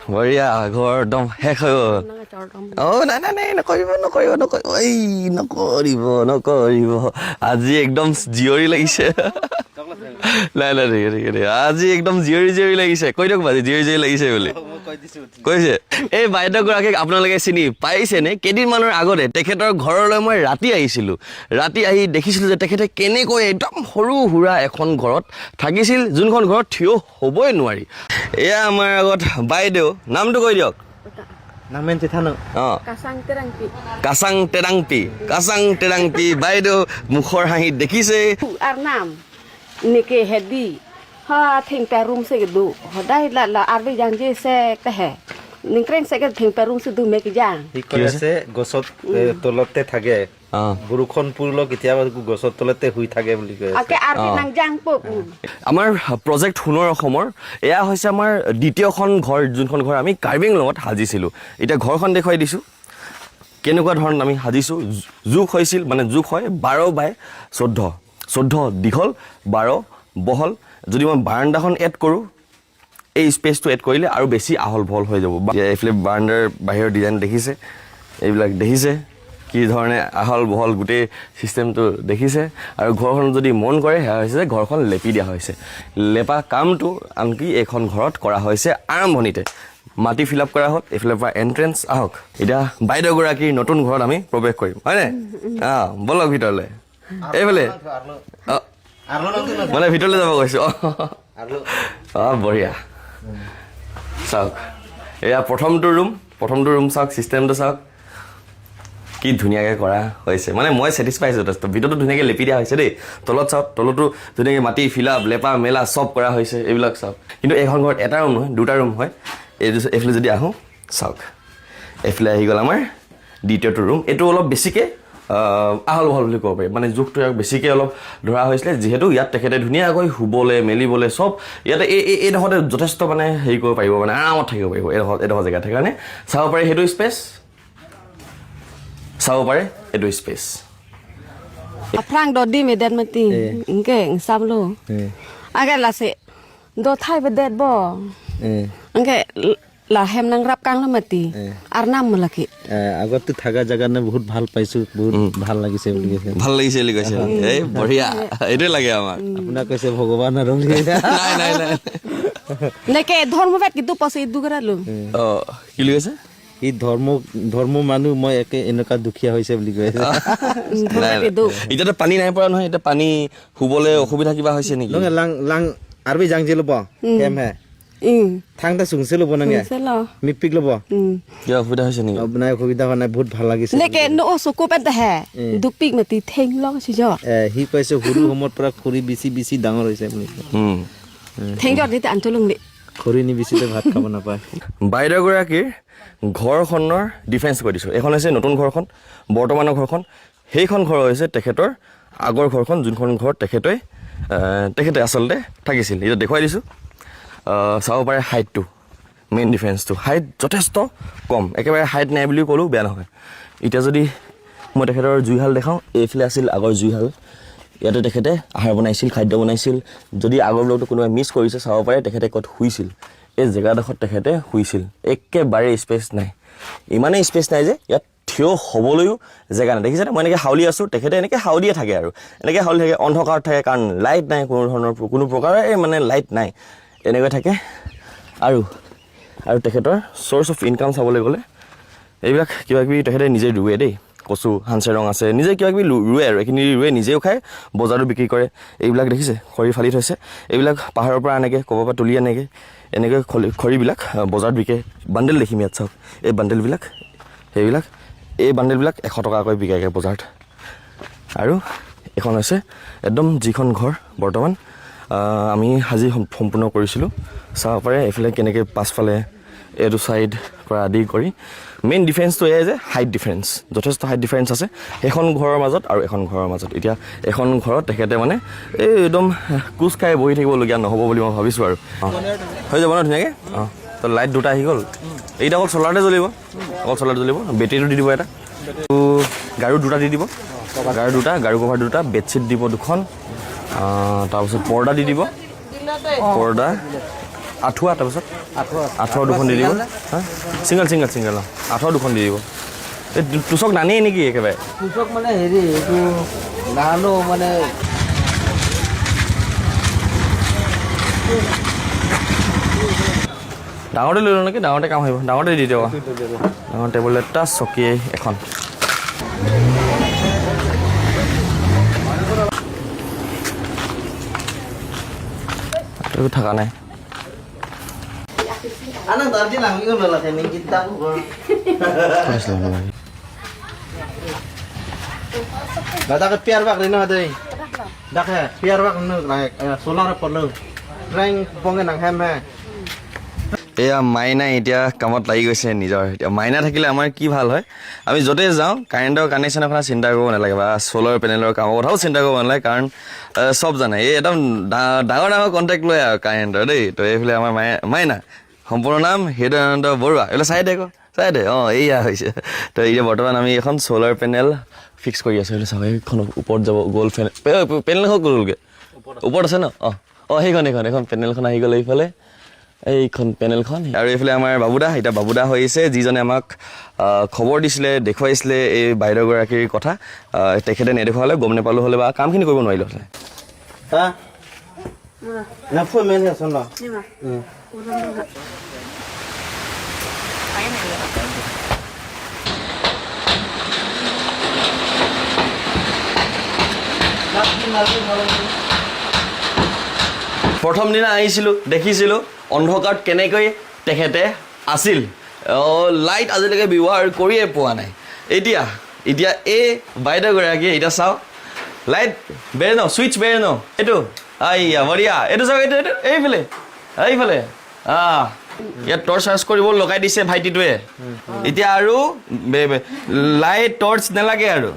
বঢ়িয়া, ঘৰ একদম শেষ হৈ গ'ল। অ' নাই নাই নাই, নকৰিব নকৰিব নকৰিব, এই নকৰিব নকৰিব। আজি একদম জীয়ৰী লাগিছে। নাই নাই, ঠিকে ঠিকে ঠিকে। আজি একদম জীয়ৰী জীয়ৰী লাগিছে। কৈ দিয়ক আজি জীয়ৰী জীয়ৰী লাগিছে বুলি কৈছে। এই বাইদেউগৰাকীক আপোনালোকে চিনি পাইছেনে? কেইদিনমানৰ আগতে তেখেতৰ ঘৰলৈ মই ৰাতি আহিছিলোঁ। ৰাতি আহি দেখিছিলোঁ যে তেখেতে কেনেকৈ একদম সৰু সুৰা এখন ঘৰত থাকিছিল, যোনখন ঘৰত থিয় হ'বই নোৱাৰি। এয়া আমাৰ আগত বাইদেউ, নামটো কৈ দিয়ক। অঁ। কাচাং তেৰাংপি। কাচাং তেৰাংপি, কাচাং তেৰাংপি। বাইদেউ মুখৰ হাঁহি দেখিছে। আর নাম nike hedi ha thing pa room se du hodai la la arbi jang je se te he ningkreng se ke thing pa room se du me ki jang. সি কৈ আছে গছত তলতে থাকে। বৰষুণ পৰিলেও কেতিয়াবা গছৰ তলতে শুই থাকে বুলি কৈ আছে। Ake arbi nang jang po. আমাৰ প্ৰজেক্ট সোণৰ অসমৰ এয়া হৈছে আমাৰ দ্বিতীয়খন ঘৰ, যোনখন ঘৰ আমি কাৰ্বি আংলঙত সাজিছিলোঁ। এতিয়া ঘৰখন দেখুৱাই দিছোঁ কেনেকুৱা ধৰণত আমি সাজিছোঁ। জোখ হৈছিল, মানে জোখ হয় 12 বাই 14, 14 দীঘল, 12 বহল। যদি মই বাৰাণ্ডাখন এড কৰোঁ, এই স্পেচটো এড কৰিলে আৰু বেছি আহল বহল হৈ যাব। এইফালে বাৰাণ্ডাৰ বাহিৰৰ ডিজাইন দেখিছে, এইবিলাক দেখিছে কি ধৰণে আহল বহল গোটেই চিষ্টেমটো দেখিছে। আৰু ঘৰখন যদি মন কৰে, সেয়া হৈছে যে ঘৰখন লেপি দিয়া হৈছে। লেপা কামটো আনকি এইখন ঘৰত কৰা হৈছে আৰম্ভণিতে। মাটি ফিল আপ কৰা হ'ল। এইফালৰ পৰা এণ্ট্ৰেঞ্চ। আহক, এতিয়া বাইদেউগৰাকীৰ নতুন ঘৰত আমি প্ৰৱেশ কৰিম, হয়নে? অঁ, ব'লক ভিতৰলৈ। এইফালে অঁ, মানে ভিতৰলৈ যাব কৈছোঁ। অঁ অঁ, বঢ়িয়া। চাওক, এয়া প্ৰথমটো ৰুম। প্ৰথমটো ৰুম চাওক, চিষ্টেমটো চাওক কি ধুনীয়াকৈ কৰা হৈছে। মানে মই ছেটিছফাই যথেষ্ট। ভিতৰতো ধুনীয়াকৈ লেপি দিয়া হৈছে দেই। তলত চাওক, তলতো ধুনীয়াকৈ মাটি ফিল আপ, লেপা মেলা চব কৰা হৈছে। এইবিলাক চাওক। কিন্তু এইখন ঘৰত এটা ৰুম নহয়, দুটা ৰুম হয়। এইটো এইফালে যদি আহোঁ, চাওক, এইফালে আহি গ'ল আমাৰ দ্বিতীয়টো ৰুম। এইটো অলপ বেছিকৈ আহল বহল বুলি ক'ব পাৰি। মানে জোখটো ইয়াক বেছিকৈ অলপ ধৰা হৈছিলে, যিহেতু ইয়াত তেখেতে ধুনীয়াকৈ শুবলৈ মেলিবলৈ চব ইয়াতে এইডোখৰতে যথেষ্ট মানে হেৰি কৰিব পাৰিব, মানে আৰামত থাকিব পাৰিব এইডোখৰ জেগাত। সেইকাৰণে চাব পাৰে সেইটো স্পেচ, চাব পাৰে এইটো space. Prang do di me det mati nke sam lo ake la se do thai be det bo nke la hem nang rap kang la mati ar nam malaki. আগতে থকা জেগা নে বহুত ভাল পাইছো, বহুত ভাল লাগিছে বুলি কৈছে। ভাল লাগিছে বুলি কৈছে। এই বঢ়িয়া, এইটোৱে লাগে আমাক। আপোনাক কৈছে ভগৱান আৰু বুলি কৈছে। নাই নাই নাই। Neke ধৰ্ম bet ki du pose du gara lo. অঁ, কি বুলি কৈছে? সি ধৰ্ম মানুহ, মই একে এনেকুৱা দুখীয়া হৈছে বুলি কৈ আছে। নাই নাই। এতিয়াতো পানী নাই পৰা নহয়। এতিয়া পানী শুবলৈ অসুবিধা কিবা হৈছে নেকি? লং লাং লাং আৰবি জাংজি ল'ব কেম হে। থাংটা চুংছে ল'ব নাগে। Se lo. মিপিক ল'ব। কিবা অসুবিধা হৈছে নেকি? নাই, অসুবিধা হোৱা নাই, বহুত ভাল লাগিছে। Neke no so ko bet he du pik mati theng lo si jo. সি কৈছে সৰু সময়ৰ পৰা খৰি বেছি বেছি ডাঙৰ হৈছে বুলি। Theng jo dit antulung ni. খৰি নিবিচিলে ভাত খাব নাপায়। বাইদেউগৰাকীৰ ঘৰখনৰ ডিফাৰেঞ্চ কৈ দিছোঁ। এইখন হৈছে নতুন ঘৰখন, বৰ্তমানৰ ঘৰখন। সেইখন ঘৰ হৈছে তেখেতৰ আগৰ ঘৰখন, যোনখন ঘৰত তেখেতে আচলতে থাকিছিল। এতিয়া দেখুৱাই দিছোঁ। চাব পাৰে হাইটটো, মেইন ডিফাৰেঞ্চটো হাইট যথেষ্ট কম, একেবাৰে হাইট নাই বুলিও ক'লেও বেয়া নহয়। এতিয়া যদি মই তেখেতৰ জুইশাল দেখাওঁ, এইফালে আছিল আগৰ জুইশাল। ইয়াতে তেখেতে আহাৰ বনাইছিল, খাদ্য বনাইছিল। যদি আগৰ ব্লগটো কোনোবাই মিছ কৰিছে, চাব পাৰে তেখেতে ক'ত শুইছিল। এই জেগাডোখৰত তেখেতে শুইছিল। একেবাৰে স্পেচ নাই, ইমানেই স্পেচ নাই যে ইয়াত থিয় হ'বলৈও জেগা নাই। দেখিছেনে, মই এনেকৈ হাউলি আছোঁ, তেখেতে এনেকৈ হাউলিয়ে থাকে আৰু এনেকৈ হাউলি থাকে, অন্ধকাৰত থাকে, কাৰণ লাইট নাই কোনো ধৰণৰ, কোনো প্ৰকাৰে মানে লাইট নাই, এনেকৈ থাকে। আৰু তেখেতৰ চ'ৰ্চ অফ ইনকাম চাবলৈ গ'লে এইবিলাক কিবা কিবি তেখেতে নিজে ৰুৱে দেই। কচু, হানচেৰং আছে, নিজে কিবা কিবি ৰুৱে আৰু এইখিনি ৰুৱে, নিজেও খায়, বজাৰতো বিক্ৰী কৰে। এইবিলাক দেখিছে, খৰি ফালি থৈছে। এইবিলাক পাহাৰৰ পৰা আনেগৈ, ক'ৰবাৰ পৰা তুলি আনেগৈ। এনেকৈ খৰিবিলাক বজাৰত বিকে। বাণ্ডেল দেখিম ইয়াত, চাওক, এই বাণ্ডেলবিলাক, সেইবিলাক, এই বাণ্ডেলবিলাক 100 টকাকৈ বিকেগৈ বজাৰত। আৰু এইখন হৈছে একদম যিখন ঘৰ বৰ্তমান আমি সাজি সম্পূৰ্ণ কৰিছিলোঁ। চাব পাৰে এইফালে কেনেকৈ পাছফালে এইটো ছাইড পৰা আদি কৰি মেইন ডিফাৰেঞ্চটো এয়াই যে হাইট ডিফাৰেঞ্চ, যথেষ্ট হাইট ডিফাৰেঞ্চ আছে সেইখন ঘৰৰ মাজত আৰু এখন ঘৰৰ মাজত। এতিয়া এখন ঘৰত তেখেতে মানে এই একদম কোচ খাই বহি থাকিবলগীয়া নহ'ব বুলি মই ভাবিছোঁ। আৰু অঁ, হৈ যাব ন ধুনীয়াকৈ? অঁ, তো লাইট দুটা আহি গ'ল। এইকেইটা অকল চ'লাৰতে জ্বলিব, অকল চ'লাৰতে জ্বলিব। বেটেৰীটো দি দিব এটা, গাৰু দুটা দি দিব, গাৰু দুটা, গাৰু কভাৰ দুটা, বেডশ্বীট দিব দুখন, তাৰপিছত পৰ্দা দি দিব, পৰ্দা। আঁঠুৱা, তাৰপিছত আঁঠুৱা দুখন দি দিব। হা, ছিংগল ছিংগল ছিংগল। অঁ, আঁঠুৱা দুখন দি দিব। এই তুচক নানেই নেকি একেবাৰে? তুচক মানে হেৰি এইটো নানো মানে। ডাঙৰতে লৈ লওঁ নেকি? ডাঙৰতে কাম আহিব, ডাঙৰতে দি দিব। ডাঙৰ টেবুল এটা, চকী এখন। থকা নাই। দাদাকে পিয়াৰ বাকৰি নহয় দেই, দাকে পিয়াৰ বাকৰি চলাৰ পলো ড্ৰয়িং বঙে নাখাম হে। এয়া মাইনা এতিয়া কামত লাগি গৈছে নিজৰ। এতিয়া মাইনা থাকিলে আমাৰ কি ভাল হয়, আমি য'তেই যাওঁ কাৰেণ্টৰ কানেকশ্যনৰ কথা চিন্তা কৰিব নালাগে বা চ'লাৰ পেনেলৰ কামৰ কথাও চিন্তা কৰিব নালাগে, কাৰণ চব জানে। এই একদম ডাঙৰ ডাঙৰ কণ্টেক্ট লয় আৰু কাৰেণ্টৰ দেই। তো এইফালে আমাৰ মাইনা, সম্পূৰ্ণ নাম হৃদয়ানন্দ বৰুৱা। এইফালে চাই দে আকৌ, চাই দে। অঁ, এইয়া হৈছে। তো এতিয়া বৰ্তমান আমি এখন চ'লাৰ পেনেল ফিক্স কৰি আছোঁ। এইফালে চাওক, এইখন ওপৰত যাব গ'ল। পেনেলখন গ'লগৈ, ওপৰত আছে ন? অঁ অঁ, সেইখন এইখন এইখন পেনেলখন আহি গ'ল এইফালে, এইখন পেনেলখন। আৰু এইফালে আমাৰ বাবুদা, এতিয়া বাবুদা হৈছে যিজনে আমাক খবৰ দিছিলে, দেখুৱাইছিলে এই বাইদেউগৰাকীৰ কথা। তেখেতে নেদেখুৱালে গম নাপালোঁ হ'লে বা কামখিনি কৰিব নোৱাৰিলোঁ হ'লে। হা না ফুল মেন আছে ন। প্ৰথম দিনা আহিছিলোঁ, দেখিছিলোঁ অন্ধকাৰত কেনেকৈ তেখেতে আছিল। লাইট আজিলৈকে ব্যৱহাৰ কৰিয়ে পোৱা নাই। এতিয়া এতিয়া এই বাইদেউগৰাকীয়ে এতিয়া চাওক, লাইট বেৰ ন, ছুইচ বেৰ ন, এইটো আইয়া বঢ়িয়া। এইটো চাওক, এইটো এইটো এইফালে এইফালে। ইয়াত টৰ্চ চাৰ্জ কৰিব লগাই দিছে ভাইটিটোৱে। এতিয়া আৰু লাইট টৰ্চ নালাগে আৰু।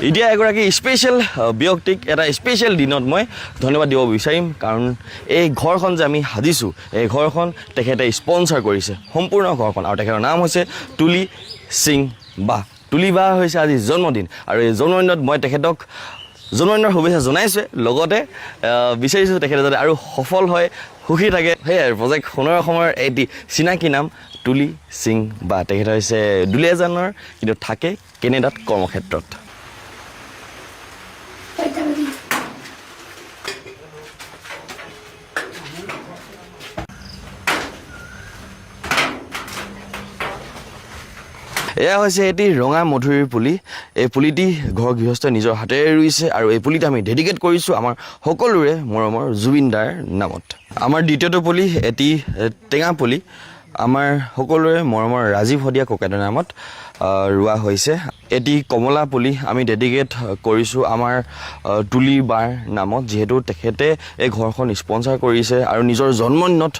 এতিয়া এগৰাকী স্পেচিয়েল ব্যক্তিক এটা স্পেচিয়েল দিনত মই ধন্যবাদ দিব বিচাৰিম, কাৰণ এই ঘৰখন যে আমি সাজিছোঁ, এই ঘৰখন তেখেতে স্পনচাৰ কৰিছে, সম্পূৰ্ণ ঘৰখন। আৰু তেখেতৰ নাম হৈছে তুলি সিং বা। তুলি বা হৈছে আজি জন্মদিন, আৰু এই জন্মদিনত মই তেখেতক জন্মদিনৰ শুভেচ্ছা জনাইছোঁৱে, লগতে বিচাৰিছোঁ তেখেতে যাতে আৰু সফল হয়, সুখী থাকে। সেয়াই প্ৰজেক্ট সোণৰ অসমৰ এটি চিনাকি নাম তুলি সিং বা। তেখেত হৈছে দুলীয়াজানৰ, কিন্তু থাকে কেনেডাত কৰ্মক্ষেত্ৰত। এয়া হৈছে এটি ৰঙা মধুৰিৰ পুলি। এই পুলিটি ঘৰ গৃহস্থই নিজৰ হাতেৰে ৰুইছে, আৰু এই পুলিটো আমি ডেডিকেট কৰিছোঁ আমাৰ সকলোৰে মৰমৰ জুবিন দাৰ নামত। আমাৰ দ্বিতীয়টো পুলি এটি টেঙা পুলি, আমাৰ সকলোৰে মৰমৰ ৰাজীৱ শদিয়া ককাইদেউৰ নামত ৰোৱা হৈছে। এটি কমলা পুলি আমি ডেডিকেট কৰিছোঁ আমাৰ তুলি বাৰ নামত, যিহেতু তেখেতে এই ঘৰখন স্পনচাৰ কৰিছে আৰু নিজৰ জন্মদিনত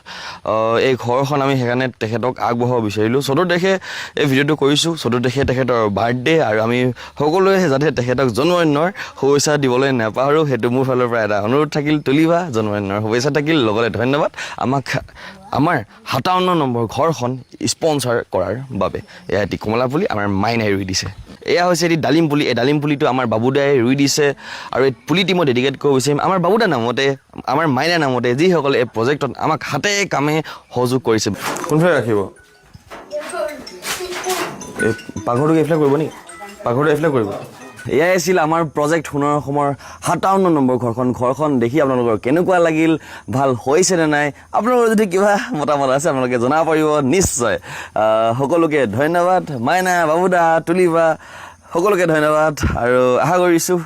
এই ঘৰখন আমি সেইকাৰণে তেখেতক আগবঢ়াব বিচাৰিলোঁ। চতুৰ্দেশে এই ভিডিঅ'টো কৰিছোঁ, চতুৰ্দেশে তেখেতৰ বাৰ্থডে, আৰু আমি সকলোৱে যাতে তেখেতক জন্মদিনৰ শুভেচ্ছা দিবলৈ নাপাহৰোঁ, সেইটো মোৰ ফালৰ পৰা এটা অনুৰোধ থাকিল। তুলিবা জন্মদিনৰ শুভেচ্ছা থাকিল, লগতে ধন্যবাদ আমাক আমাৰ 57 নম্বৰ ঘৰখন স্পনচাৰ কৰাৰ বাবে। এয়া এটি কমলা পুলি আমাৰ মাইনাই ৰুই দিছে। এয়া হৈছে এটি ডালিম পুলি। এই ডালিম পুলিটো আমাৰ বাবুদাই ৰুই দিছে, আৰু এই পুলিটি মই ডেডিকেট কৰিব বিচাৰিম আমাৰ বাবুদাৰ নামতে, আমাৰ মাইনাৰ নামতে, যিসকলে এই প্ৰজেক্টত আমাক হাতে কামে সহযোগ কৰিছে। কোনফালে ৰাখিব? এই পাকঘৰটো এইফালে কৰিব নেকি? পাকঘৰটো এইফালে কৰিব। এয়াই আছিল আমাৰ প্ৰজেক্ট সোণৰ অসমৰ 57 নম্বৰ ঘৰখন। ঘৰখন দেখি আপোনালোকৰ কেনেকুৱা লাগিল, ভাল হৈছে নে নাই, আপোনালোকৰ যদি কিবা মতামত আছে আপোনালোকে জনাব পাৰিব নিশ্চয়। সকলোকে ধন্যবাদ, মাইনা, বাবুদা, তুলিবা, সকলোকে ধন্যবাদ। আৰু আশা কৰিছোঁ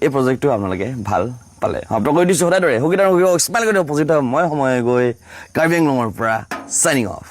এই প্ৰজেক্টটো আপোনালোকে ভাল পালে। সমাপ্ত কৰি দিছোঁ সদায় দৰে সুখী, স্মাইল কৰি পজিটিভ। মই সময় গৈ কাৰ্বি আংলঙৰ পৰা চাইনিং অফ।